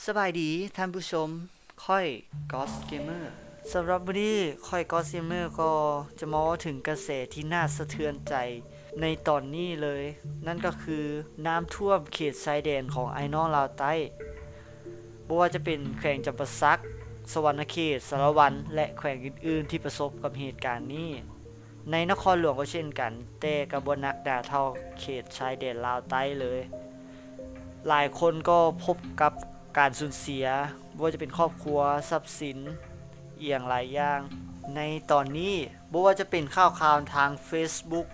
ສະບາຍດີທ່ານຜູ້ຊົມ, ຂ້ອຍ Ghost Gamer. ສຳລັບມື້ນີ້ ຂ້ອຍ Ghost Gamer ກໍຈະມາເວົ້າເຖິງກະແສທີ່ໜ້າສະເທືອນໃຈໃນຕອນນີ້ເລີຍ, ນັ້ນກໍຄືນ້ຳຖ້ວມເຂດຊາຍແດນຂອງອ້າຍນ້ອງລາວໃຕ້, ບໍ່ວ່າຈະເປັນແຂວງຈຳປາສັກ, ສະຫວັນນະເຂດ, ສາລະວັນ ແລະ ແຂວງອື່ນໆ ທີ່ປະສົບກັບເຫດການນີ້. ໃນນະຄອນຫຼວງກໍເຊັ່ນກັນ, ແຕ່ກໍບໍ່ໜັກໜາເທົ່າເຂດຊາຍແດນລາວໃຕ້ເລີຍ. ຫຼາຍຄົນກໍພົບກັບການສູນເສຍ, ບໍ່ວ່າຈະເປັນຄອບຄົວ, ຊັບສິນ, ອີ່ຫຍັງຫຼາຍຢ່າງ. ໃນຕອນນີ້, ບໍ່ວ່າຈະເປັນຂ່າວຄາວທາງ Facebook,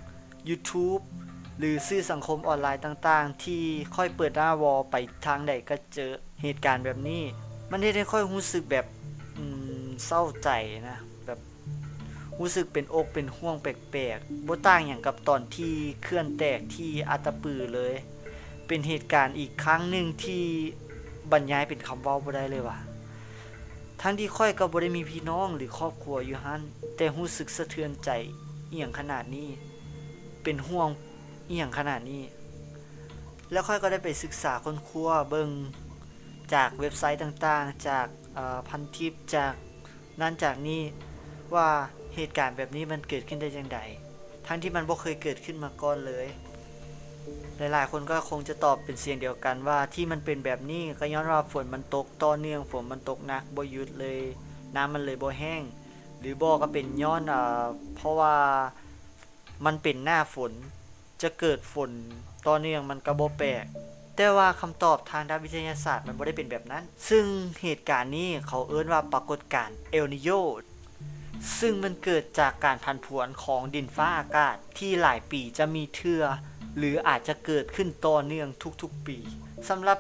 YouTube ຫຼື ສື່ສັງຄົມອອນລາຍຕ່າງໆ ທີ່ຂ້ອຍເປີດໜ້າວໍໄປທາງໃດກໍເຈີເຫດການແບບນີ້. ມັນເຮັດໃຫ້ຂ້ອຍຮູ້ສຶກແບບ, ອືມ, ເສົ້າໃຈນະ, ແບບ ຮູ້ສຶກເປັນອົກເປັນຫ່ວງແປກໆ, ບໍ່ຕ່າງຫຍັງກັບຕອນທີ່ເຂື່ອນແຕກທີ່ອັດຕະປືເລີຍ. ເປັນເຫດການອີກຄັ້ງໜຶ່ງທີ່ບັນຍາຍເປັນຄຳເວົ້າບໍ່ໄດ້ເລີຍວ່າ, ທັງທີ່ຂ້ອຍກໍບໍ່ໄດ້ມີພີ່ນ້ອງ ຫຼື ຄອບຄົວຢູ່ຫັ້ນ, ແຕ່ຮູ້ສຶກສະເທືອນໃຈອີ່ຫຍັງຂະໜາດນີ້, ເປັນຫ່ວງອີ່ຫຍັງຂະໜາດນີ້. ແລ້ວຂ້ອຍກໍໄດ້ໄປສຶກສາຄົ້ນຄວ້າເບິ່ງຈາກເວັບໄຊຕ່າງໆ, ຈາກ, ເອີ, ພັນທິບ, ຈາກ ນັ້ນຈາກນີ້ວ່າເຫດການແບບນີ້ມັນເກີດຂຶ້ນໄດ້ຈັ່ງໃດ, ທັງທີ່ມັນບໍ່ເຄີຍເກີດຂຶ້ນມາກ່ອນເລີຍ. ຫຼາຍໆຄົນກໍຄົງຈະຕອບເປັນສຽງດຽວກັນວ່າທີ່ມັນເປັນແບບນີ້ກໍຍ້ອນວ່າຝົນມັນຕົກຕໍ່ເນື່ອງ, ຝົນມັນຕົກໜັກບໍ່ຢຸດເລີຍ, ນ້ຳມັນເລີຍບໍ່ແຫ້ງ, ຫຼືບໍ່ກໍເປັນຍ້ອນ, ເອີ, ເພາະວ່າມັນເປັນໜ້າຝົນ, ຈະເກີດຝົນຕໍ່ເນື່ອງມັນກໍບໍ່ແປກ. ແຕ່ວ່າຄຳຕອບທາງດ້ານວິທະຍາສາດມັນບໍ່ໄດ້ເປັນແບບນັ້ນ, ຊຶ່ງເຫດການນີ້ເຂົາເອີ້ນວ່າປາກົດການເອລນີໂຍ, ຊຶ່ງມັນເກີດຈາກການຜັນຜວນຂອງດິນຟ້າອາກາດທີ່ຫຼາຍປີຈະມີເທື່ອ ຫຼື ອາດຈະເກີດຂຶ້ນຕໍ່ເນື່ອງທຸກໆປີ. ສຳລັບ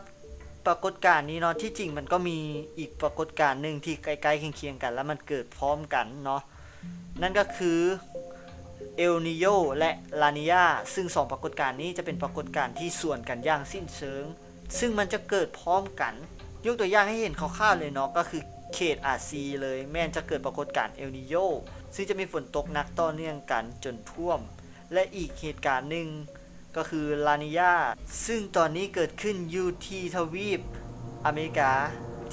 ປາກົດການນີ້ເນາະ, ທີ່ຈິງມັນກໍມີອີກປາກົດການໜຶ່ງທີ່ໃກ້ໆຄຽງໆກັນ ແລະ ມັນເກີດພ້ອມກັນເນາະ. ນັ້ນກໍຄືເອລນີໂຍ ແລະ ລານີຍາ, ຊຶ່ງສອງປາກົດການນີ້ຈະເປັນປາກົດການທີ່ສວນກັນຢ່າງສິ້ນເຊີງ, ຊຶ່ງມັນຈະເກີດພ້ອມກັນ. ຍົກຕົວຢ່າງໃຫ້ເຫັນຄ່າວໆເລີຍເນາະ, ກໍຄືເຂດອາຊີເລີຍ, ແມ່ນຈະເກີດປາກົດການເອລນີໂຍ, ຊຶ່ງຈະມີຝົນຕົກໜັກຕໍ່ເນື່ອງກັນຈົນຖ້ວມ. ແລະ ອີກເຫດການໜຶ່ງ ກໍຄືລານີຍາ, ຊຶ່ງຕອນນີ້ເກີດຂຶ້ນຢູ່ທີ່ທະວີບອາເມລິກາ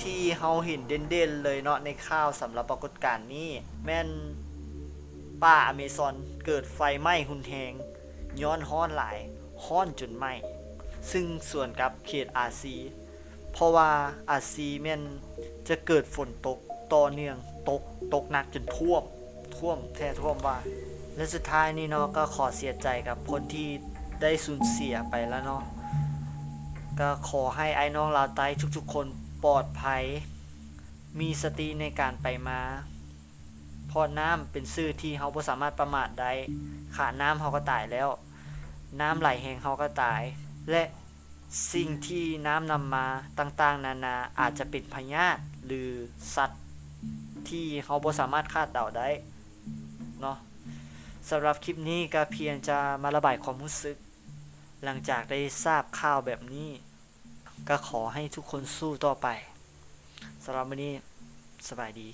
ທີ່ເຮົາເຫັນເດັ່ນໆເລີຍເນາະໃນຂ່າວ. ສຳລັບປາກົດການນີ້ ແມ່ນປ່າອາເມຊອນເກີດໄຟໄໝ້ຮຸນແຮງ ຍ້ອນຮ້ອນຫຼາຍ, ຮ້ອນຈົນໄໝ້, ຊຶ່ງສວນກັບເຂດອາຊີ. ເພາະວ່າອາຊີແມ່ນຈະເກີດຝົນຕົກຕໍ່ເນື່ອງ, ຕົກ, ຕົກໜັກຈົນຖ້ວມ, ຖ້ວມແທ້ຖ້ວມວ່າ. ແລະ ສຸດທ້າຍນີ້ເນາະ, ກໍຂໍເສຍໃຈກັບຄົນທີ່ໄດ້ສູນເສຍໄປລະເນາະ. ກໍຂໍໃຫ້ອ້າຍນ້ອງລາວໃຕ້ທຸກໆຄົນປອດໄພ, ມີສະຕິໃນການໄປມາ, ເພາະນ້ຳເປັນສື່ທີ່ເຮົາບໍ່ສາມາດປະໝາດໄດ້. ຂາດນ້ຳເຮົາກໍຕາຍແລ້ວ, ນ້ຳໄຫຼແຮງເຮົາກໍຕາຍ, ແລະ ສິ່ງທີ່ນ້ຳນຳມາຕ່າງໆນານາ ອາດຈະເປັນພະຍາດ ຫຼື ສັດທີ່ເຮົາບໍ່ສາມາດຄາດເດົາໄດ້ເນາະ. ສຳລັບຄລິບນີ້ກໍພຽງຈະມາລະບາຍຄວາມຮູ້ສຶກ ຫຼັງຈາກໄດ້ຊາບຂ່າວແບບນີ້. ກໍຂໍໃຫ້ທຸກຄົນສູ້ຕໍ່ໄປ. ສຳລັບມື້ນີ້ ສະບາຍດີ.